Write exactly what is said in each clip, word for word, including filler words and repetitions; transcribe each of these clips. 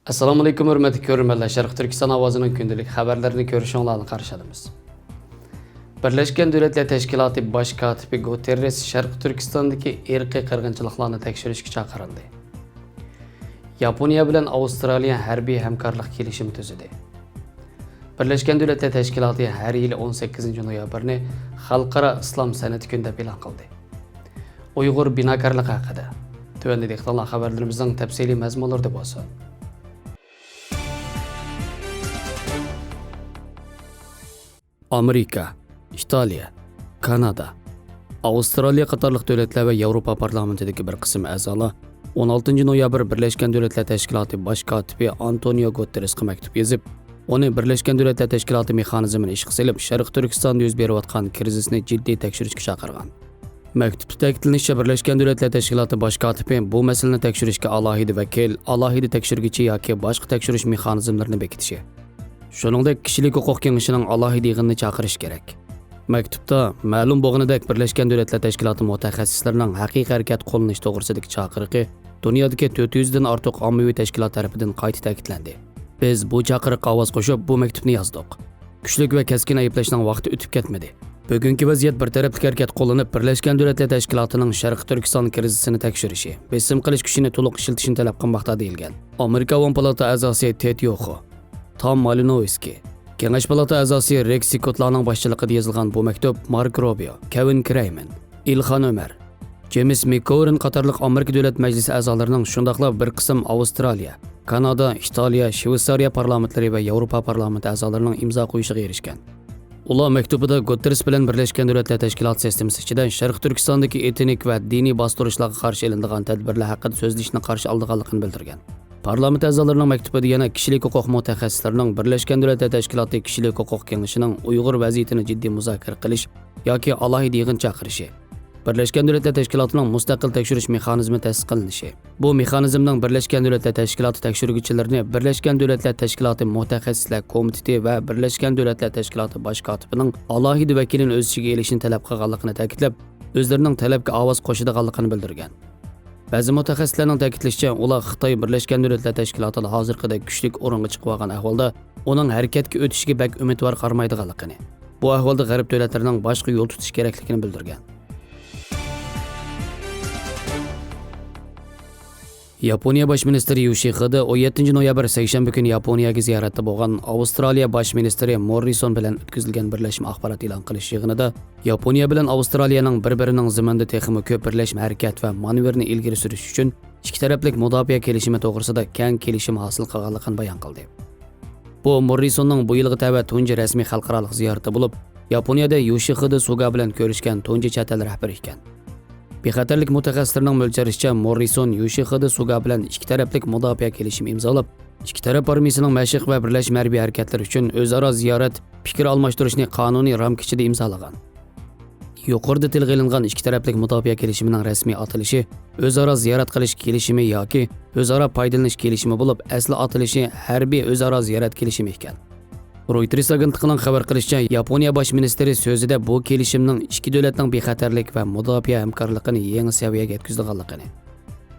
ئەسسالامۇئەلەيكۇم، ھۆرمەتلىك كۆرۈرمەنلەر. شەرقىي تۈركىستان ئاۋازىنىڭ كۈندىلىك خەۋەرلىرىنى كۆرۈشۈڭلارنى قارشى ئالىمىز. بىرلەشكەن دۆلەتلەر تەشكىلاتى باش كاتىپى گۇتېررېس شەرقىي تۈركىستاندىكى ئىرقىي قىرغىنچىلىقلارنى تەكشۈرۈشكە چاقىرىلدى. ياپونىيە بىلەن ئاۋسترالىيە ھەربىي ھەمكارلىق كېلىشىمى تۈزىدى. بىرلەشكەن دۆلەتلەر تەشكىلاتى ھەر يىلى ئون سەككىزىنچى نويابىرنى خەلقئارا ئىسلام سەنئىتى كۈنى دەپ ئېلان قىلدى. ئۇيغۇر بىناكارلىقى ھەققىدە. تۆۋەندە دىققىتىڭلار خەۋەرلىرىمىزنىڭ تەپسىلىي مەزمۇنلىرىدا بولسۇن. ئامېرىكا، ئىتالىيە، كانادا، ئاۋسترالىيە قاتارلىق دۆلەتلەر ۋە ياۋروپا پارلامېنتىدىكى بىر قىسىم ئەزالار ئون ئالتىنچى نويابىر بىرلەشكەن دۆلەتلەر تەشكىلاتى باش كاتىپى ئانتونىيو گۇتېررېسقا مەكتۇپ يېزىپ، ئۇنى بىرلەشكەن دۆلەتلەر تەشكىلاتى مېخانىزمىنى ئىشقا سېلىپ، شەرقىي تۈركىستاندا يۈز بېرىۋاتقان كىرىزىسنى جىددىي تەكشۈرۈشكە چاقىرغان. مەكتۇپتا تەكىتلىنىشىچە، بىرلەشكەن دۆلەتلەر تەشكىلاتى باش كاتىپى بۇ مەسىلىنى تەكشۈرۈشكە ئالاھىدە ۋەكىل، ئالاھىدە تەكشۈرگۈچى ياكى باشقا تەكشۈرۈش مېخانىزملىرىنى بېكىتىشى، شۇنىڭدەك كىشىلىك ھوقۇق كېڭىشىنىڭ ئالاھىدە يىغىنىنى چاقىرىشى كېرەك. مەكتۇپتا مەلۇم بولغىنىدەك، بىرلەشكەن دۆلەتلەر تەشكىلاتى مۇتەخەسسىسلىرىنىڭ ھەقىقىي ھەرىكەت قوللىنىش توغرىسىدىكى چاقىرىقى دۇنيادىكى تۆت يۈزدىن ئارتۇق ئاممىۋى تەشكىلات تەرىپىدىن قايتا تەكىتلەندى. بىز بۇ چاقىرىققا ئاۋاز قوشۇپ، بۇ مەكتۇپنى يازدۇق. كۈچلۈك ۋە كەسكىن ئەيىبلەشنىڭ ۋاقتى ئۆتۈپ كەتمىدى. بۈگۈنكى ۋەزىيەت بىر تەرەپلىك ھەرىكەت قوللىنىپ، بىرلەشكەن دۆلەتلەر تەشكىلاتىنىڭ شەرقىي تۈركىستان كىرىزىسىنى تەكشۈرۈشى، بېسىم قىلىش كۈچىنى تولۇق ئىشلىتىشنى تەلەپ قىلماقتا، دېيىلگەن. ئامېرىكا ئاۋام پالاتا ئەزاسى تېد يوخو، تام مالىنوۋسكىي، كېڭەش پالاتا ئەزاسى رېكس سكوتلارنىڭ باشچىلىقىدا يېزىلغان بۇ مەكتۇپ ماركو روبىيو، كېۋىن كرېيمېن، ئىلخان ئۆمەر، جېيمس مىككوۋېرن قاتارلىق ئامېرىكا دۆلەت مەجلىسى ئەزالىرىنىڭ، شۇنداقلا بىر قىسىم ئاۋسترالىيە، كانادا، ئىتالىيە، شۋېتسارىيە پارلامېنتلىرى ۋە ياۋروپا پارلامېنتى ئەزالىرىنىڭ ئىمزا قويۇشىغا ئېرىشكەن. ئۇلار مەكتۇبىدا گۇتېررېس بىلەن بىرلەشكەن دۆلەتلەر تەشكىلاتى سىستېمىسى ئىچىدە شەرقىي تۈركىستاندىكى ئېتنىك ۋە دىنىي باستۇرۇشلارغا قارشى ئېلىنىدىغان تەدبىرلەر ھەققىدە سۆزلىشىشنى قارشى ئالىدىغانلىقىنى بىلدۈرگەن. پارلامېنت ئەزالىرىنىڭ مەكتۇبىدا يەنە كىشىلىك ھوقۇق مۇتەخەسسىسلىرىنىڭ بىرلەشكەن دۆلەتلەر تەشكىلاتى كىشىلىك ھوقۇق كېڭىشىنىڭ ئۇيغۇر ۋەزىيىتىنى جىددىي مۇزاكىرە قىلىش ياكى ئالاھىدە يىغىن چاقىرىشى، بىرلەشكەن دۆلەتلەر تەشكىلاتىنىڭ مۇستەقىل تەكشۈرۈش مېخانىزمى تەسىس قىلىنىشى، بۇ مېخانىزمنىڭ بىرلەشكەن دۆلەتلەر تەشكىلاتى تەكشۈرگۈچىلىرىنى بىرلەشكەن دۆلەتلەر تەشكىلاتى مۇتەخەسسىسلەر كومىتېتى ۋە بىرلەشكەن دۆلەتلەر تەشكىلاتى باش كاتىپىنىڭ ئالاھىدە ۋەكىلىنى ئۆز ئىچىگە ئېلىشنى تەلەپ قىلغانلىقىنى تەكىتلەپ، ئۆزلىرىنىڭ تەلەپكە ئاۋاز قوشىدىغانلىقىنى بىلدۈرگەن. بەزى مۇتەخەسسىسلەرنىڭ تەكىتلىشىچە، ئۇلار خىتاي بىرلەشكەن دۆلەتلەر تەشكىلاتىدا ھازىرقىدەك كۈچلۈك ئورۇنغا چىقىۋالغان ئەھۋالدا ئۇنىڭ ھەرىكەتكە ئۆتۈشىگە بەك ئۈمىدۋار قارىمايدىغانلىقىنى، بۇ ئەھۋالدا غەرب دۆلەتلىرىنىڭ باشقا يول تۇتۇشى كېرەكلىكىنى بىلدۈرگەن. ياپونىيە باش مىنىستىرى يوشىخىدې ئون يەتتىنچى نويابىر سەيشەنبە كۈنى ياپونىيەگە زىيارەتتە بولغان ئاۋسترالىيە باش مىنىستىرى موررىسون بىلەن ئۆتكۈزۈلگەن بىرلەشمە ئاخبارات ئېلان قىلىش يىغىنىدا ياپونىيە بىلەن ئاۋسترالىيەنىڭ بىر-بىرىنىڭ زېمىنىدا تېخىمۇ كۆپ بىرلەشمە ھەرىكەت ۋە مانېۋىرنى ئىلگىرى سۈرۈش ئۈچۈن ئىككى تەرەپلىك مۇداپىئە كېلىشىمى توغرىسىدا كەڭ كېلىشىم ھاسىل قىلغانلىقىنى بايان قىلدى. بۇ موررىسوننىڭ بۇ يىلغا تەۋە تۇنجى رەسمىي خەلقئارالىق زىيارىتى بولۇپ، ياپونىيەدە يوشىخىدې سۇگا بىلەن كۆرۈشكەن تۇنجى چەت ئەل رەھبىرى ئىكەن. بىخەتەرلىك مۇتەخەسسىسلىرىنىڭ مۆلچەرلىشىچە، موررىسون يوشىخىدې سۇگا بىلەن ئىككى تەرەپلىك مۇداپىئە كېلىشىمى ئىمزالاپ، ئىككى تەرەپ ئارمىيىسىنىڭ مەشىق ۋە بىرلەشمە ھەربىي ھەرىكەتلىرى ئۈچۈن ئۆزئارا زىيارەت، پىكىر ئالماشتۇرۇشنى قانۇنىي رامكا ئىچىدە ئىمزالىغان. يۇقىرىدا تىلغا ئېلىنغان ئىككى تەرەپلىك مۇداپىئە كېلىشىمىنىڭ رەسمىي ئاتىلىشى ئۆزئارا زىيارەت قىلىش كېلىشىمى ياكى ئۆزئارا پايدىلىنىش كېلىشىمى بولۇپ، ئەسلى ئاتىلىشى ھەربىي ئۆزئارا زىيارەت كېلىشىمى ئىكەن. رويتېرس ئاگېنتلىقىنىڭ خەۋەر قىلىشىچە، ياپونىيە باش مىنىستىرى سۆزىدە بۇ كېلىشىمنىڭ ئىككى دۆلەتنىڭ بىخەتەرلىك ۋە مۇداپىئە ھەمكارلىقىنى يېڭى سەۋىيەگە يەتكۈزىدىغانلىقىنى،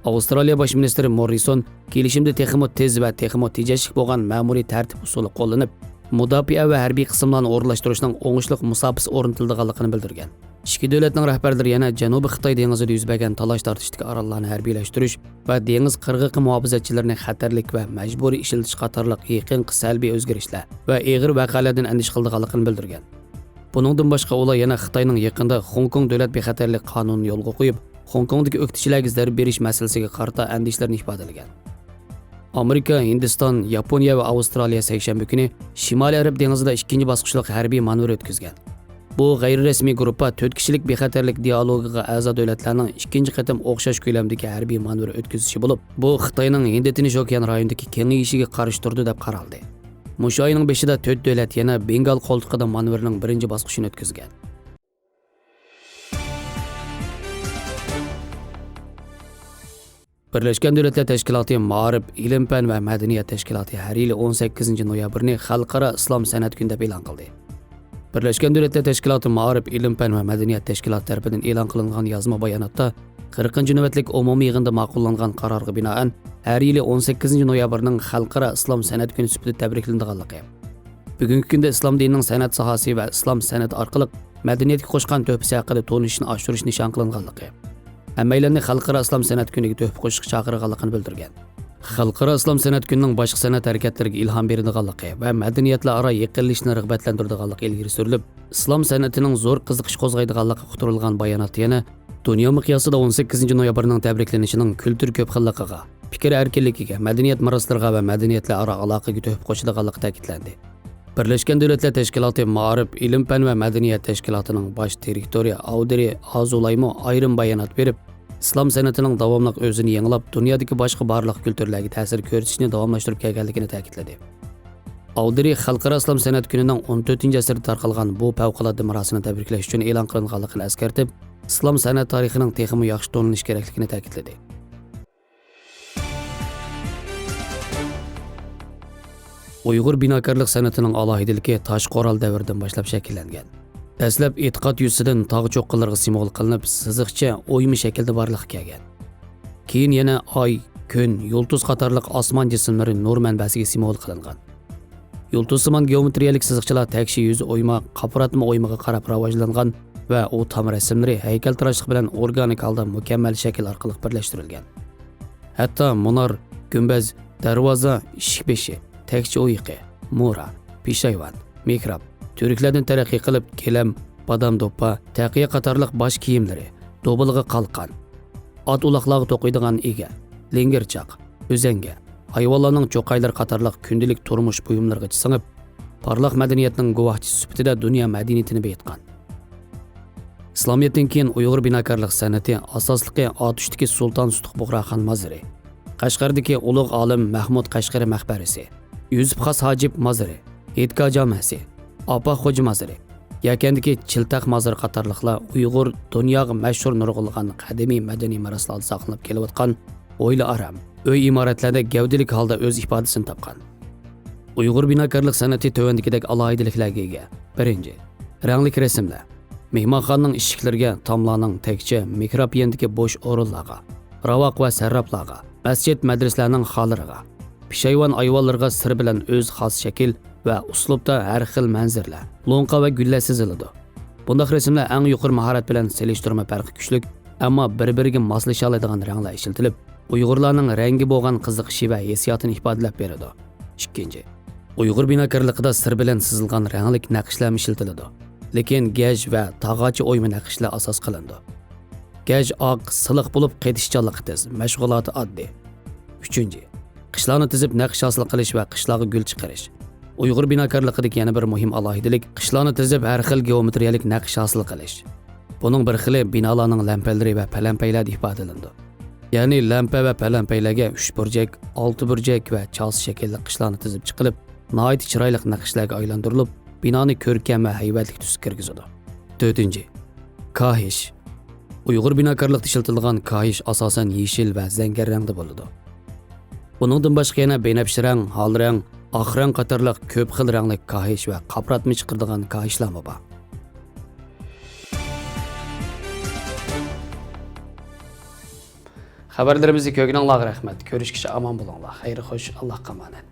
ئاۋسترالىيە باش مىنىستىرى موررىسون كېلىشىمدە تېخىمۇ تېز ۋە تېخىمۇ تېجەشلىك بولغان مەمۇرىي تەرتىپ ئۇسۇلى قوللىنىپ، مۇداپىئە ۋە ھەربىي قىسىملارنى ئورۇنلاشتۇرۇشنىڭ ئوڭۇشلۇق مۇساپىسى ئورنىتىلىدىغانلىقىنى بىلدۈرگەن. ئىككى دۆلەتنىڭ رەھبەرلىرى يەنە جەنۇبىي خىتاي دېڭىزىدا يۈز بەرگەن تالاش-تارتىشتىكى ئاراللارنى ھەربىيلەشتۈرۈش ۋە دېڭىز قىرغىقى مۇھاپىزەتچىلىرىنى خەتەرلىك ۋە مەجبۇرىي ئىشلىتىش قاتارلىق يېقىنقى سەلبىي ئۆزگىرىشلەر ۋە ئېغىر ۋەقەلەردىن ئەندىشە قىلىدىغانلىقىنى بىلدۈرگەن. بۇنىڭدىن باشقا، ئۇلار يەنە خىتاينىڭ يېقىندا خوڭكوڭ دۆلەت بىخەتەرلىك قانۇنىنى يولغا قويۇپ، خوڭكوڭدىكى ئۆكتىچىلەرگە زەربە بېرىش مەسىلىسىگە قارىتا ئەندىشىلىرىنى ئىپادىلىگەن. ئامېرىكا، ھىندىستان، ياپونىيە ۋە ئاۋسترالىيە سەيشەنبە كۈنى شىمالىي ئەرەب دېڭىزىدا ئىككىنچى باسقۇچلۇق ھەربىي مانېۋىر ئۆتكۈزگەن. بۇ غەيرىي رەسمىي گۇرۇپپا تۆت كىشىلىك بىخەتەرلىك دىئالوگىغا ئەزا دۆلەتلەرنىڭ ئىككىنچى قېتىم ئوخشاش كۆلەمدىكى ھەربىي مانېۋىر ئۆتكۈزۈشى بولۇپ، بۇ خىتاينىڭ ھىندى تىنچ ئوكيان رايونىدىكى كېڭىيىشىگە قارشى تۇرىدۇ دەپ قارالدى. مۇشۇ ئاينىڭ بېشىدا تۆت دۆلەت يەنە بېنگال قولتۇقىدا مانېۋىرنىڭ بىرىنچى باسقۇچىنى ئۆتكۈزگەن. بىرلەشكەن دۆلەتلەر تەشكىلاتى مائارىپ، ئىلىم-پەن ۋە مەدەنىيەت تەشكىلاتى ھەر يىلى ئون سەككىزىنچى نويابىرنى خەلقئارا ئىسلام سەنئەت كۈنى دەپ ئېلان قىلدى. بىرلەشكەن دۆلەتلەر تەشكىلاتى مائارىپ، ئىلىم-پەن ۋە مەدەنىيەت تەشكىلاتى تەرىپىدىن ئېلان قىلىنغان يازما باياناتتا، قىرىقىنچى نۆۋەتلىك ئومۇمىي يىغىندا ماقۇللانغان قارارغا بىنائەن، ھەر يىلى ئون سەككىزىنچى نويابىرنىڭ خەلقئارا ئىسلام سەنئەت كۈنى سۈپىتىدە تەبرىكلىنىدىغانلىقى، بۈگۈنكى كۈندە ئىسلام دىنىنىڭ سەنئەت ساھەسى ۋە ئىسلام سەنئىتى ئارقىلىق مەدەنىيەتكە قوشقان تۆھپىسى ھەققىدە تونۇشنى ئاشۇرۇش نىشان قىلىنغانلىقى، ھەممەيلەننى خەلقئارا ئىسلام سەنئەت كۈنىگە تۆھپە قوشۇشقا چاقىرغانلىقىنى بىلدۈرگەن. خەلقئارا ئىسلام سەنئەت كۈنىنىڭ باشقا سەنئەت ھەرىكەتلىرىگە ئىلھام بېرىدىغانلىقى ۋە مەدەنىيەتلەر ئارا يېقىنلىشىشنى رىغبەتلەندۈرىدىغانلىقى ئىلگىرى سۈرۈلۈپ، ئىسلام سەنئىتىنىڭ زور قىزىقىش قوزغايدىغانلىقى ئۇقتۇرۇلغان باياناتتا يەنە دۇنيا مىقياسىدا ئون سەككىزىنچى نويابىرنىڭ تەبرىكلىنىشىنىڭ كۈلتۈر كۆپ خىللىقىغا، پىكىر ئەركىنلىكىگە، مەدەنىيەت مىراسلىرىغا ۋە مەدەنىيەتلەر ئارا ئالاقىگە تۆھپە قوشىدىغانلىقى تەكىتلەندى. بىرلەشكەن دۆلەتلەر تەشكىلاتى مائارىپ، ئىلىم-پەن ۋە مەدەنىيەت تەشكىلاتىنىڭ باش دىرېكتورى ئاۋدىرى ئازۇلايمۇ ئايرىم بايانات بېرىپ، ئىسلام سەنئىتىنىڭ داۋاملىق ئۆزىنى يېڭىلاپ، دۇنيادىكى باشقا بارلىق كۈلتۈرلەرگە تەسىر كۆرسىتىشنى داۋاملاشتۇرۇپ كەلگەنلىكىنى تەكىتلىدى. ئاۋدىرى خەلقئارا ئىسلام سەنئەت كۈنىنىڭ ئون تۆتىنچى ئەسىردە تارقالغان بۇ پەۋقۇلئاددە مىراسىنى تەبرىكلەش ئۈچۈن ئېلان قىلىنغانلىقىنى ئەسكەرتىپ، ئىسلام سەنئەت تارىخىنىڭ تېخىمۇ ياخشى تونۇلۇشى كېرەكلىكىنى تەكىتلىدى. ئۇيغۇر بىناكارلىق سەنئىتىنىڭ ئالاھىدىلىكى تاش قورال دەۋرىدىن باشلاپ شەكىللەنگەن. دەسلەپ ئېتىقاد يۈزىسىدىن تاغ چوققىلىرىغا سىمۋول قىلىنىپ، سىزىقچە ئويما شەكىلدە بارلىققا كەلگەن. كېيىن يەنە ئاي، كۈن، يۇلتۇز قاتارلىق ئاسمان جىسىملىرى نۇر مەنبەسىگە سىمۋول قىلىنغان. يۇلتۇزسىمان گېئومېترىيەلىك سىزىقچىلار تەكشى يۈزى ئويما، قاپارتما ئويمىغا قاراپ راۋاجلانغان ۋە ئۇ تام رەسىملىرى ھەيكەلتىراشلىق بىلەن ئورگانىك ھالدا مۇكەممەل شەكىل ئارقىلىق بىرلەشتۈرۈلگەن. ھەتتا مۇنار، گۈمبەز، دەرۋازا، ئىشىك بېشى، تەكچە ئويۇقى، مورا، پېشايۋان، مېھراب، تۈركلەردىن تەرەققىي قىلىپ، گىلەم، بادام دوپپا، تەقىيە قاتارلىق باش كىيىملىرى، دوبىلىغا قالقان، ئات ئۇلاقلارغا توقۇيدىغان ئىگە، لىڭگىرچاق، ئۈزەڭگە، ھايۋانلارنىڭ چوقايلىرى قاتارلىق كۈندىلىك تۇرمۇش بۇيۇملىرىغىچە سىڭىپ، پارلاق مەدەنىيەتنىڭ گۇۋاھچىسى سۈپىتىدە دۇنيا مەدەنىيىتىنى بېيىتقان. ئىسلامىيەتتىن كېيىن ئۇيغۇر بىناكارلىق سەنئىتى ئاساسلىقى ئاتۇشتىكى سۇلتان سۇتۇق بۇغراخان مازىرى، قەشقەردىكى ئۇلۇغ ئالىم مەھمۇد قەشقىرى مەقبەرىسى، يۈسۈپ خاس ھاجىپ مازىرى، ھېيتگاھ جامەسى، ئاپاق خوجا مازىرى، يەكەندىكى چىلتەق مازىرى قاتارلىقلار ئۇيغۇر دۇنياغا مەشھۇر نۇرغۇنلىغان قەدىمىي مەدەنىي مىراسلاردا ساقلىنىپ كېلىۋاتقان ھويلا ئارام، ئۆي ئىمارەتلەردە گەۋدىلىك ھالدا ئۆز ئىپادىسىنى تاپقان. ئۇيغۇر بىناكارلىق سەنئىتى تۆۋەندىكىدەك ئالاھىدىلىكلەرگە ئىگە. بىرىنچى، رەڭلىك رەسىملەر. مېھمانخانىنىڭ ئىشىكلىرىگە، تاملارنىڭ تەكچە، مېھراب يېنىدىكى بوش ئورۇنلارغا، راۋاق ۋە سەرراپلارغا، مەسچىت، مەدرىسىلەرنىڭ خالىرىغا، پېشايۋان ئايۋانلىرىغا سىر بىلەن ئۆز خاس شەكىل ۋە ئۇسلۇبتا ھەر خىل مەنزىرىلەر، لوڭقا ۋە گۈللەر سىزىلىدۇ. بۇنداق رەسىملەر ئەڭ يۇقىرى ماھارەت بىلەن سېلىشتۇرما پەرقى كۈچلۈك، ئەمما بىر-بىرىگە ماسلىشالايدىغان رەڭلەر ئىشلىتىلىپ، ئۇيغۇرلارنىڭ رەڭگە بولغان قىزىقىشى ۋە ھېسسىياتىنى ئىپادىلەپ بېرىدۇ. ئىككىنچى، ئۇيغۇر بىناكارلىقىدا سىر بىلەن سىزىلغان رەڭلىك نەقىشلەرمۇ ئىشلىتىلىدۇ. لېكىن گەج ۋە تاغاچ ئويما نەقىشلەر ئاساس قىلىنىدۇ. گەج ئاق، سىلىق بولۇپ، قېتىشچانلىقى تېز، مەشغۇلاتى ئاددىي. ئۈچىنچى، قىشلارنى تىزىپ نەقىش ھاسىل قىلىش ۋە قىشلارغا گۈل چىقىرىش. ئۇيغۇر بىناكارلىقىدىكى يەنە بىر مۇھىم ئالاھىدىلىك، قىشلارنى تىزىپ ھەر خىل گېئومېترىيەلىك نەقىش ھاسىل قىلىش. بۇنىڭ بىر خىلى بىنالارنىڭ لەمپەيلىرى ۋە پەلەمپەيلەردە ئىپادىلىنىدۇ. يەنى لەمپە ۋە پەلەمپەيلەرگە ئۈچ بۇرجەك، ئالتە بۇرجەك ۋە چاسا شەكىللىك قىشلارنى تىزىپ چىقىلىپ، ناھايىتى چىرايلىق نەقىشلەرگە ئايلاندۇرۇلۇپ، بىنانى كۆركەم ۋە ھەيۋەتلىك تۈسكە كىرگۈزىدۇ. تۆتىنچى، كاھىش. ئۇيغۇر بىناكارلىقتا ئىشلىتىلىدىغان كاھىش ئاساسەن يېشىل ۋە زەڭگەر رەڭدە بولىدۇ. بۇنىڭدىن باشقا يەنە بەنەپشە رەڭ، ھال رەڭ، ئاق رەڭ قاتارلىق كۆپ خىل رەڭلىك كاھىش ۋە قاپارتما چىقىرىدىغان كاھىشلارمۇ بار. خەۋەرلىرىمىزنى كۆرگىنىڭلارغا رەھمەت. كۆرۈشكىچە ئامان بولۇڭلار. خەير خوش، ئاللاھقا ئامانەت.